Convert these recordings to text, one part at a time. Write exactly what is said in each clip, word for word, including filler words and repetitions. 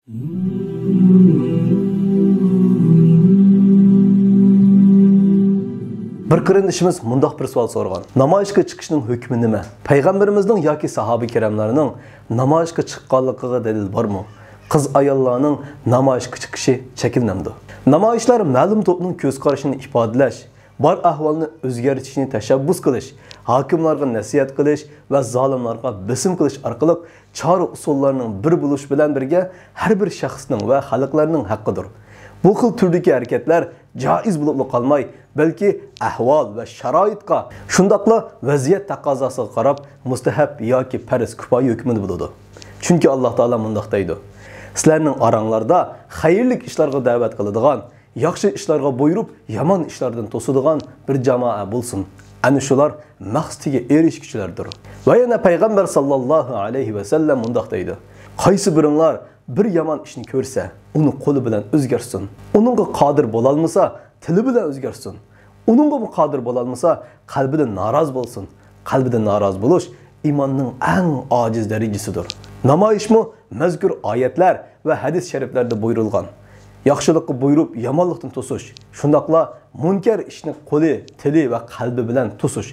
بىر قېرىندىشىمىز مۇنداق بىر سوئال سورىغان: نامايىشقا چىقىشنىڭ ھۆكمى نېمە؟ پەيغەمبىرىمىزنىڭ ياكى ساھابە كىراملارنىڭ نامايىشقا چىققانلىقىغا دەلىل بارمۇ؟ قىز ئاياللارنىڭ نامايىشقا چىقىشى چەكلىنەمدۇ؟ نامايىشلار مەلۇم توپنىڭ كۆز قارىشىنى ئىپادىلەش، بار ئەھۋالنى ئۆزگەرتىشنى تەشەببۇس قىلىش، ھاكىملارغا نەسىھەت قىلىش ۋە زالىملارغا بېسىم قىلىش ئارقىلىق چارە ئۇسۇللارنىڭ بىر بولۇش بىلەن بىرگە ھەر بىر شەخسنىڭ ۋە خەلقلەرنىڭ ھەققىدۇر. بۇ خىل تۈردىكى ھەرىكەتلەر جائىز بولۇپلا قالماي، بەلكى ئەھۋال ۋە شارائىتقا، شۇنداقلا ۋەزىيەت تەقەززاسىغا قاراپ مۇستەھەب ياكى پەرز كۇپايە ھۆكمىدە بولىدۇ. چۈنكى ئاللاھ تائالا مۇنداق دەيدۇ: سىلەرنىڭ ئاراڭلاردا خەيرلىك ئىشلارغا دەۋەت قىلىدىغان، ياخشى ئىشلارغا بۇيرۇپ، يامان ئىشلاردىن توسىدىغان بىر جامائە بولسۇن. ئەنە شۇلار مەقسىتىگە ئېرىشكۈچىلەردۇر. ۋە يەنە پەيغەمبەر ساللاللاھۇ ئەلەيھى ۋەسەللەم مۇنداق دەيدۇ: قايسى بىرىڭلار بىر يامان ئىشنى كۆرسە، ئۇنى قولى بىلەن ئۆزگەرتسۇن. ئۇنىڭغا قادىر بولالمىسا، تىلى بىلەن ئۆزگەرتسۇن. ئۇنىڭغىمۇ قادىر بولالمىسا، قەلبىدىن نارازى بولسۇن. قەلبىدىن نارازى بولۇش ئىماننىڭ ئەڭ ئاجىز دەرىجىسىدۇر. نامايىشمۇ مەزكۇر ئايەتلەر ۋە ھەدىس شەرىپلەردە بۇيرۇلغان ياخشىلىققا بۇيرۇپ، يامانلىقتىن توسۇش، شۇنداقلا مۇنكەر ئىشنى قولى، تىلى ۋە قەلبى بىلەن توسۇش،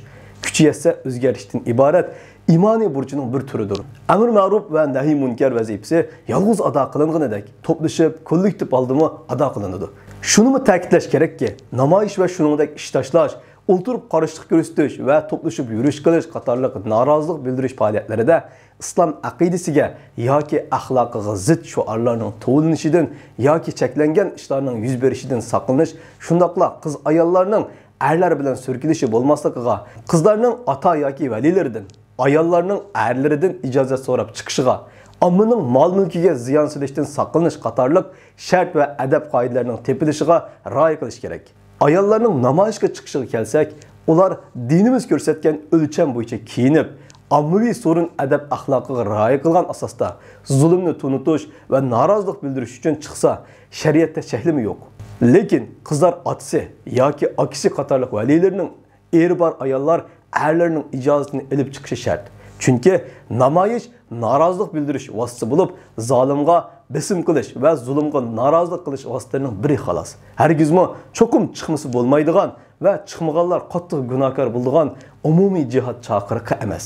كۈچى يەتسە ئۆزگەرتىشتىن ئىبارەت ئىمانىي بۇرچىنىڭ بىر تۈرىدۇر. ئەمر مەرۇپ ۋە نەھي مۇنكەر ۋەزىپىسى يالغۇز ئادا قىلىنغىنىدەك، توپلىشىپ، كوللېكتىپ ھالدىمۇ ئادا قىلىنىدۇ. شۇنىمۇ تەكىتلەش كېرەككى، نامايىش ۋە شۇنىڭدەك ئىش تاشلاش، ئولتۇرۇپ قارشىلىق كۆرسىتىش ۋە توپلىشىپ يۈرۈش قىلىش قاتارلىق نارازىلىق بىلدۈرۈش پائالىيەتلىرىدە ئىسلام ئەقىدىسىگە ياكى ئەخلاقىغا زىت شوئارلارنىڭ توۋلىنىشىدىن ياكى چەكلەنگەن ئىشلارنىڭ يۈز بېرىشىدىن ساقلىنىش، شۇنداقلا قىز-ئاياللارنىڭ ئەرلەر بىلەن سۈركىلىشى بولماسلىقىغا، قىزلارنىڭ ئاتا ياكى ۋەلىلىرىدىن، ئاياللارنىڭ ئەرلىرىدىن ئىجازەت سوراپ چىقىشىغا، ئاممىنىڭ مال-مۈلكىگە زىيان سېلىشتىن ساقلىنىش قاتارلىق شەرت ۋە ئەدەپ-قائىدىلەرنىڭ تېپىلىشىغا رىئايە قىلىش كېرەك. ئاياللارنىڭ نامايىشقا چىقىشىغا كەلسەك، ئۇلار دىنىمىز كۆرسەتكەن ئۆلچەم بويىچە كىيىنىپ، ئاممىۋى سورۇن ئەدەپ-ئەخلاقىغا رىئايە قىلغان ئاساستا زۇلۇمنى تونۇتۇش ۋە نارازىلىق بىلدۈرۈش ئۈچۈن چىقسا، شەرىئەتتە چەكلىمە يوق. لېكىن قىزلار ئاتىسى ياكى ئاكىسى قاتارلىق ۋەلىلىرىنىڭ ئېرى بار ئاياللار ئەرلىرىنىڭ ئىجازىتىنى ئېلىپ چىقىشى شەرت. چۈنكى نامايىش نارازىلىق بىلدۈرۈش ۋاسىتىسى بولۇپ، زالىمغا بېسىم قىلىش ۋە زۇلۇمغا نارازىلىق قىلىش ۋاسىتىلىرىنىڭ بىرى خالاس. ھەرگىزمۇ چوقۇم چىقمىسا بولمايدىغان ۋە چىقمىغانلار قاتتىق گۇناھكار بولىدىغان ئومۇمىي جىھاد چاقىرىقى ئەمەس.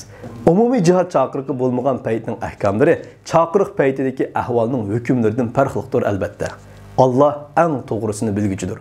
ئومۇمىي جىھاد چاقىرىقى بولمىغان پەيتنىڭ ئەھكاملىرى چاقىرىق پەيتىدىكى ئەھۋالنىڭ ھۆكۈملىرىدىن پەرقلىقتۇر، ئەلۋەتتە. ئاللا ئەڭ توغرىسىنى بىلگۈچىدۇر.